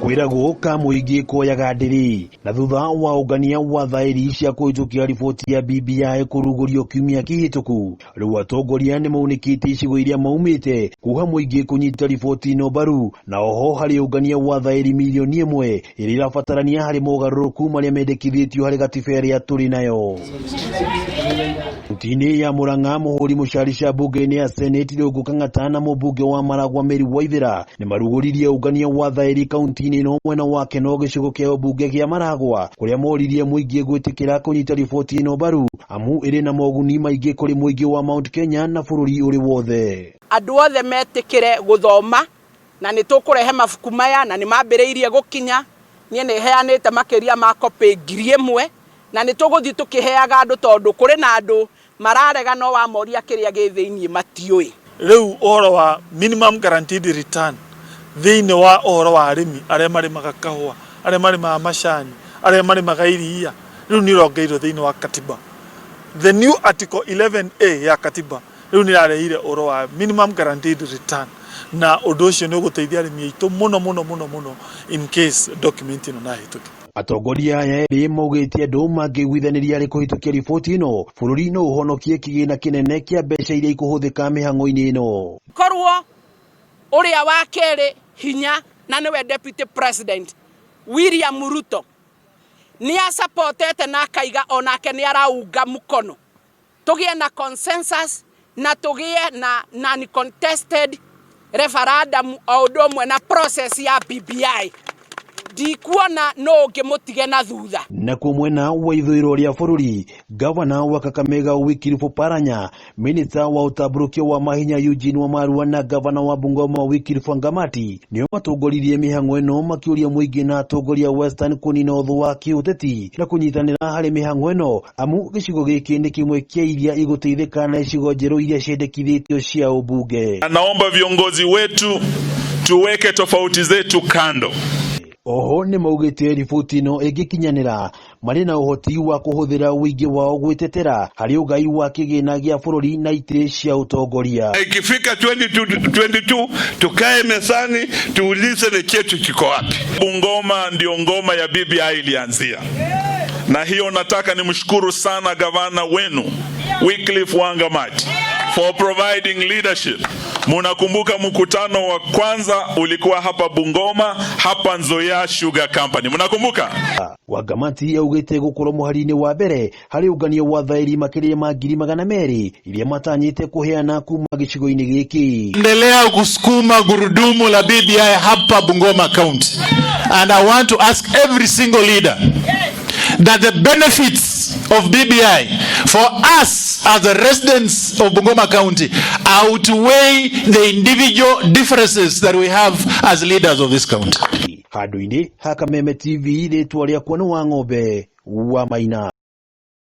Kwĩragwo ka mũingĩ kuoyaga ndĩrĩ na thutha wa ũngania wa thaĩri cia kũhĩtũkia riboti ya BBI kũrugũrio kiumia kĩhĩtũku, rĩu atongoria nĩ maunĩkĩte icigo iria maumĩte kuha mũingĩ kũnyita riboti ĩno mbaru, na oho harĩ ũngania wa thaĩri mirioni 1 ĩrĩa ĩrabatarania harĩ mogarũrũku marĩa mendekithĩtio harĩ gatiba ĩrĩa tũrĩ nayo. Kaunti-inĩ ya Murang'a, mũhũri mũcarica mbunge-inĩ ya Senate Irũngũ Kang'ata na mũmbunge wa Maragwa Mary Waithera nĩ marugũririe ũngania wa thaĩri kaunti-inĩ ĩno mwena wa Keno gĩcigo kĩa ũmbunge kĩa Maragwa, kũrĩa moririe mũingĩ gwĩtĩkĩra kũnyita riboti ĩno mbaru amu ĩrĩ na moguni maingĩ kũrĩ mũingĩ wa Mount Kenya na bũrũri ũrĩ wothe. Andũ othe metĩkĩre gũthoma, na nĩ tũkũrehe mabuku maya, na nĩ mambĩrĩirie gũkinya. Niĩ nĩ heanĩte makĩria ma copy 1000, na nĩ tũgũthiĩ tũkĩheaga andũ, tondũ kũrĩ na andũ mararega, no wamoria kĩrĩa gĩ thĩiniĩ matiũĩ. Rĩu ũhoro wa minimum guaranteed return thĩinĩ wa ũhoro wa arĩmi arĩa marĩmaga kahũa, arĩa marĩmaga macani, arĩa marĩmaga iria, rĩu nĩ ũrongeirwo thĩinĩ wa katiba. The new article 11A ya katiba rĩu nĩ ĩrarehire ũhoro wa minimum guaranteed return, na ũndũ ũcio nĩ ũgũteithia arĩmi aitũ mũno mũno mũno mũno in case document ĩno nahĩtũke. Atongoria aya erĩ maugĩte andũ mangĩiguithanĩria harĩ kũhĩtũkia riboti ĩno, bũrũri no ũhonokie kĩgĩna kĩnene kĩa mbeca iria ikũhũthĩka mĩhang'o-inĩ ĩno. Korwo ũrĩa wa kerĩ hinya na nĩwe Deputy President William Ruto nĩ asupportete na akaiga onake nĩ araunga mkono tũgĩe na consensus na tũgĩe na non contested referendum o ũndũ ũmwe na process ya BBI, ndikuona no ũngĩmũtige na thutha. Nakuo mwena wa ithũĩro rĩa bũrũri, gavana wa Kakamega Wycliffe Oparanya, minista wa ũtambũrũkia wa mahinya Eugene Wamalwa na gavana wa Bungoma Wycliffe Wangamati nĩo matongoririe mĩhang'o ĩno, makĩũria mũingĩ na atongoria Western kũnina ũthũ wa kĩũteti na kũnyitanĩra harĩ mĩhang'o ĩno, amu gĩcigo gĩkĩ nĩ kĩmwe kĩa iria igũteithĩka na icigo njerũ iria ciendekithĩtio cia ũmbunge. Naomba viongozi wetu tuweke tofauti zetu kando. Oho nĩ maugĩte riboti ĩno ĩngĩkinyanĩra, marĩ na ũhoti wa kũhũthĩra ũingĩ wao gwĩtetera harĩ ũgai wa kĩgĩna gĩa bũrũri na itĩ cia ũtongoria. Ikifika 2022 tukae mezani tuulize ni chetu kiko wapi. Bungoma ndio ngoma ya BBI ilianzia, na hiyo nataka nimshukuru sana gavana wenu Wycliffe Wangamati for providing leadership. Munakumbuka mkutano wa kwanza ulikuwa hapa Bungoma, hapa Nzoia Sugar Company. Munakumbuka? Wangamati augĩte gũkorwo mũhari-inĩ wa mbere harĩ ũngania wa thaĩri makĩria ma 200,000 iria matanyĩte kũheana kuma gĩcigo-inĩ gĩkĩ. Endelea kusukuma gurudumu la BBI hapa Bungoma County. And I want to ask every single leader that the benefits of BBI for us as the residents of Bungoma County outweigh the individual differences that we have as leaders of this county. Handũ-inĩ ha Kameme TV, rĩtwa rĩakwa nĩ wa ng'ombe wa Maina.